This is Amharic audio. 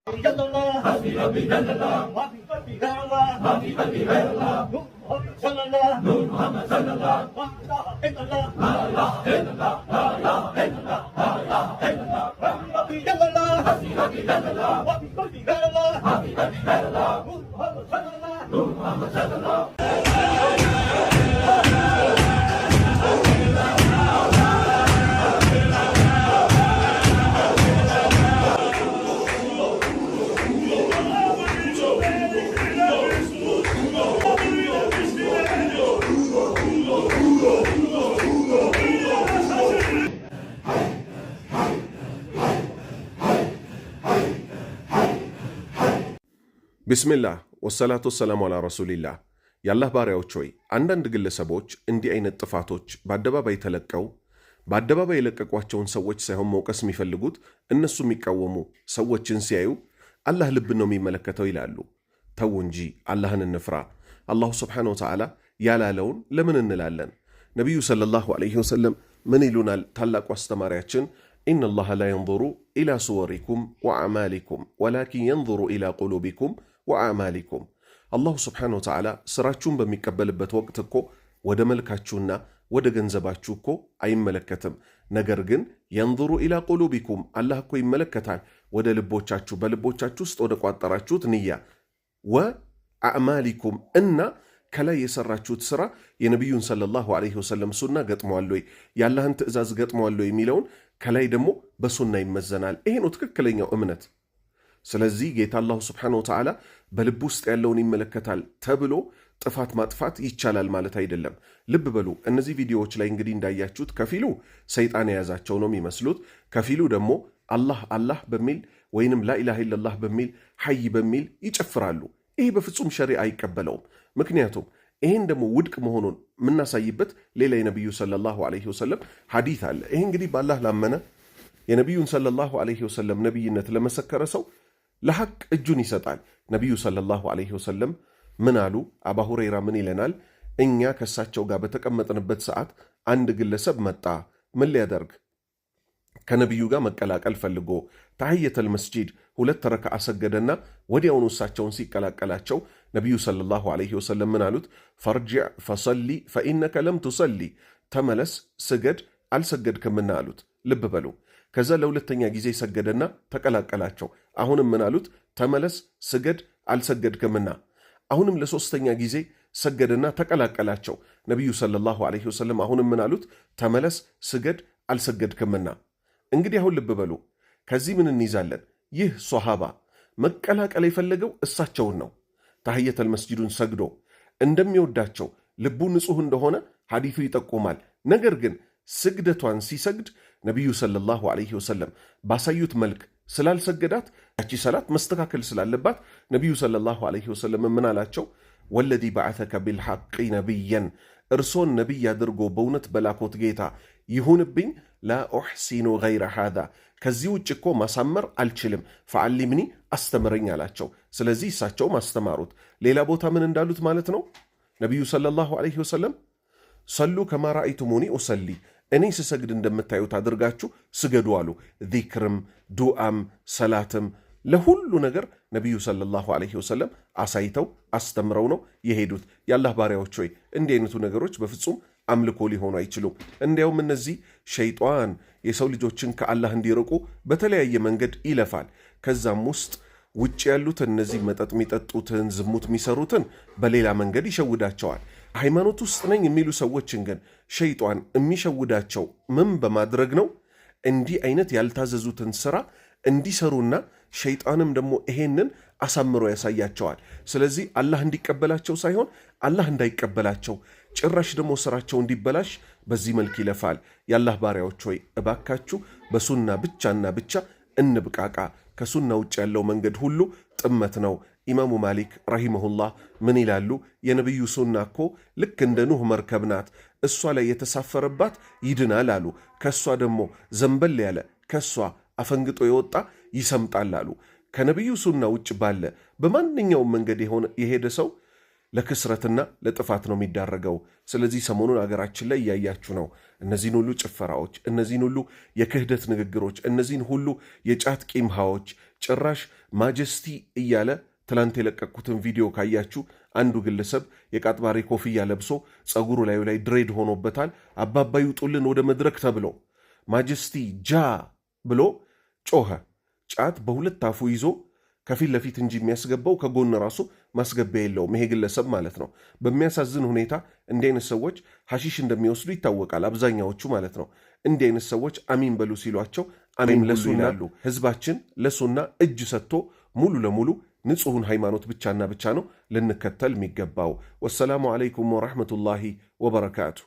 جل الله، حسبي ربي جل الله، ما في قلبي غير الله، ما في قلبي غير الله، نور محمد صلى الله، نور محمد صلى الله، لا اله الا الله، لا اله الا الله، لا اله الا الله، لا اله الا الله، حسبي ربي جل الله، حسبي ربي جل الله، ما في قلبي غير الله، ما في قلبي غير الله، نور محمد صلى الله، نور محمد صلى الله. ቢስሚላህ ወሰላቱ ወሰላሙ አላ ረሱሊላህ። የአላህ ባሪያዎች ሆይ፣ አንዳንድ ግለሰቦች እንዲህ አይነት ጥፋቶች በአደባባይ ተለቀው በአደባባይ የለቀቋቸውን ሰዎች ሳይሆን መውቀስ የሚፈልጉት እነሱ የሚቃወሙ ሰዎችን ሲያዩ አላህ ልብን ነው የሚመለከተው ይላሉ። ተው እንጂ አላህን እንፍራ። አላሁ ስብሓነሁ ወተዓላ ያላለውን ለምን እንላለን? ነቢዩ ሰለላሁ ዐለይሂ ወሰለም ምን ይሉናል? ታላቁ አስተማሪያችን إن الله لا ينظر إلى صوركم وأعمالكم ولكن ينظر إلى قلوبكم وأعمالكم። አላሁ ስብሓነሁ ወተዓላ ስራችሁን በሚቀበልበት ወቅት እኮ ወደ መልካችሁና ወደ ገንዘባችሁ እኮ አይመለከትም። ነገር ግን ينظر إلى قلوبكم፣ አላህ እኮ ይመለከታል ወደ ልቦቻችሁ፣ በልቦቻችሁ ውስጥ ወደ ቋጠራችሁት ንያ وأعمالكم እና ከላይ የሰራችሁት ስራ የነቢዩን ሰለላሁ ዐለይሂ ወሰለም ሱና ገጥመዋል ወይ፣ የአላህን ትዕዛዝ ገጥመዋል ወይ የሚለውን ከላይ ደግሞ በሱና ይመዘናል። ይሄ ነው ትክክለኛው እምነት። ስለዚህ ጌታ አላሁ ስብሓነሁ ወተዓላ በልብ ውስጥ ያለውን ይመለከታል ተብሎ ጥፋት ማጥፋት ይቻላል ማለት አይደለም። ልብ በሉ፣ እነዚህ ቪዲዮዎች ላይ እንግዲህ እንዳያችሁት ከፊሉ ሰይጣን የያዛቸው ነው የሚመስሉት፣ ከፊሉ ደግሞ አላህ አላህ በሚል ወይንም ላኢላሃ ኢለላህ በሚል ሐይ በሚል ይጨፍራሉ። ይሄ በፍጹም ሸሪዓ አይቀበለውም። ምክንያቱም ይህን ደግሞ ውድቅ መሆኑን የምናሳይበት ሌላ የነቢዩ ሰለላሁ ዐለይሂ ወሰለም ሐዲት አለ። ይሄ እንግዲህ በአላህ ላመነ የነቢዩን ሰለላሁ ዐለይሂ ወሰለም ነቢይነት ለመሰከረ ሰው ለሐቅ እጁን ይሰጣል። ነቢዩ ሰለላሁ ዐለይሂ ወሰለም ምን አሉ? አባ ሁረይራ ምን ይለናል? እኛ ከእሳቸው ጋር በተቀመጥንበት ሰዓት አንድ ግለሰብ መጣ። ምን ሊያደርግ? ከነቢዩ ጋር መቀላቀል ፈልጎ ተሐየተል መስጂድ ሁለት ረክዓ ሰገደና ወዲያውኑ እሳቸውን ሲቀላቀላቸው ነቢዩ ሰለላሁ ዐለይሂ ወሰለም ምን አሉት? فارجع فصل فإنك لم تصل፣ ተመለስ ስገድ አልሰገድክምና አሉት። ልብ በሉ። ከዛ ለሁለተኛ ጊዜ ሰገደና ተቀላቀላቸው። አሁንም ምን አሉት? ተመለስ ስገድ አልሰገድክምና። አሁንም ለሶስተኛ ጊዜ ሰገደና ተቀላቀላቸው። ነቢዩ ሰለላሁ ዐለይሂ ወሰለም አሁንም ምን አሉት? ተመለስ ስገድ አልሰገድክምና። እንግዲህ አሁን ልብ በሉ። ከዚህ ምን እንይዛለን? ይህ ሶሃባ መቀላቀል የፈለገው እሳቸውን ነው። ታህየተል መስጂዱን ሰግዶ እንደሚወዳቸው ልቡ ንጹሕ እንደሆነ ሐዲሱ ይጠቁማል። ነገር ግን ስግደቷን ሲሰግድ ነቢዩ ሰለላሁ ዐለይሂ ወሰለም ባሳዩት መልክ ስላልሰገዳት ያቺ ሰላት መስተካከል ስላለባት ነቢዩ ሰለላሁ ዐለይሂ ወሰለም ምን አላቸው? والذي بعثك بالحق نبيا፣ እርሶን ነቢይ አድርጎ በእውነት በላኮት ጌታ ይሁንብኝ፣ لا أحسن غير هذا፣ ከዚህ ውጭ እኮ ማሳመር አልችልም፣ فعلمني አስተምረኝ አላቸው። ስለዚህ እሳቸውም አስተማሩት። ሌላ ቦታ ምን እንዳሉት ማለት ነው ነቢዩ ሰለላሁ ዐለይሂ ወሰለም صلوا كما رأيتموني أصلي፣ እኔ ስሰግድ እንደምታዩት አድርጋችሁ ስገዱ አሉ። ዚክርም ዱዓም ሰላትም ለሁሉ ነገር ነቢዩ ሰለላሁ ዐለይሂ ወሰለም አሳይተው አስተምረው ነው የሄዱት። የአላህ ባሪያዎች ሆይ፣ እንዲህ አይነቱ ነገሮች በፍጹም አምልኮ ሊሆኑ አይችሉም። እንዲያውም እነዚህ ሸይጣን የሰው ልጆችን ከአላህ እንዲርቁ በተለያየ መንገድ ይለፋል። ከዛም ውስጥ ውጭ ያሉትን እነዚህ መጠጥ የሚጠጡትን ዝሙት የሚሰሩትን በሌላ መንገድ ይሸውዳቸዋል። ሃይማኖት ውስጥ ነኝ የሚሉ ሰዎችን ግን ሸይጧን የሚሸውዳቸው ምን በማድረግ ነው? እንዲህ አይነት ያልታዘዙትን ስራ እንዲሰሩና ሸይጣንም ደግሞ ይሄንን አሳምሮ ያሳያቸዋል። ስለዚህ አላህ እንዲቀበላቸው ሳይሆን አላህ እንዳይቀበላቸው ጭራሽ ደግሞ ስራቸው እንዲበላሽ በዚህ መልክ ይለፋል። የአላህ ባሪያዎች ሆይ፣ እባካችሁ በሱና ብቻና ብቻ እንብቃቃ። ከሱና ውጭ ያለው መንገድ ሁሉ ጥመት ነው። ኢማሙ ማሊክ ረሂመሁላህ ምን ይላሉ? የነቢዩ ሱና እኮ ልክ እንደ ኑህ መርከብ ናት። እሷ ላይ የተሳፈረባት ይድናል አሉ። ከእሷ ደግሞ ዘንበል ያለ ከእሷ አፈንግጦ የወጣ ይሰምጣል አሉ። ከነቢዩ ሱና ውጭ ባለ በማንኛውም መንገድ የሄደ ሰው ለክስረትና ለጥፋት ነው የሚዳረገው። ስለዚህ ሰሞኑን አገራችን ላይ እያያችሁ ነው። እነዚህን ሁሉ ጭፈራዎች፣ እነዚህን ሁሉ የክህደት ንግግሮች፣ እነዚህን ሁሉ የጫት ቂምሃዎች፣ ጭራሽ majesty እያለ ትላንት የለቀቅኩትን ቪዲዮ ካያችሁ አንዱ ግለሰብ የቃጥባሬ ኮፍያ ለብሶ ጸጉሩ ላዩ ላይ dread ሆኖበታል። አባባ ይውጡልን ወደ መድረክ ተብሎ majesty ጃ ብሎ ጮኸ። ጫት በሁለት አፉ ይዞ ከፊት ለፊት እንጂ የሚያስገባው ከጎን ራሱ ማስገቢያ የለውም ይሄ ግለሰብ ማለት ነው። በሚያሳዝን ሁኔታ እንዲህ አይነት ሰዎች ሐሺሽ እንደሚወስዱ ይታወቃል፣ አብዛኛዎቹ ማለት ነው። እንዲህ አይነት ሰዎች አሚን በሉ ሲሏቸው አሚን ለሱና ይላሉ። ህዝባችን ለሱና እጅ ሰጥቶ ሙሉ ለሙሉ ንጹሑን ሃይማኖት ብቻና ብቻ ነው ልንከተል የሚገባው። والسلام عليكم ورحمة الله وبركاته።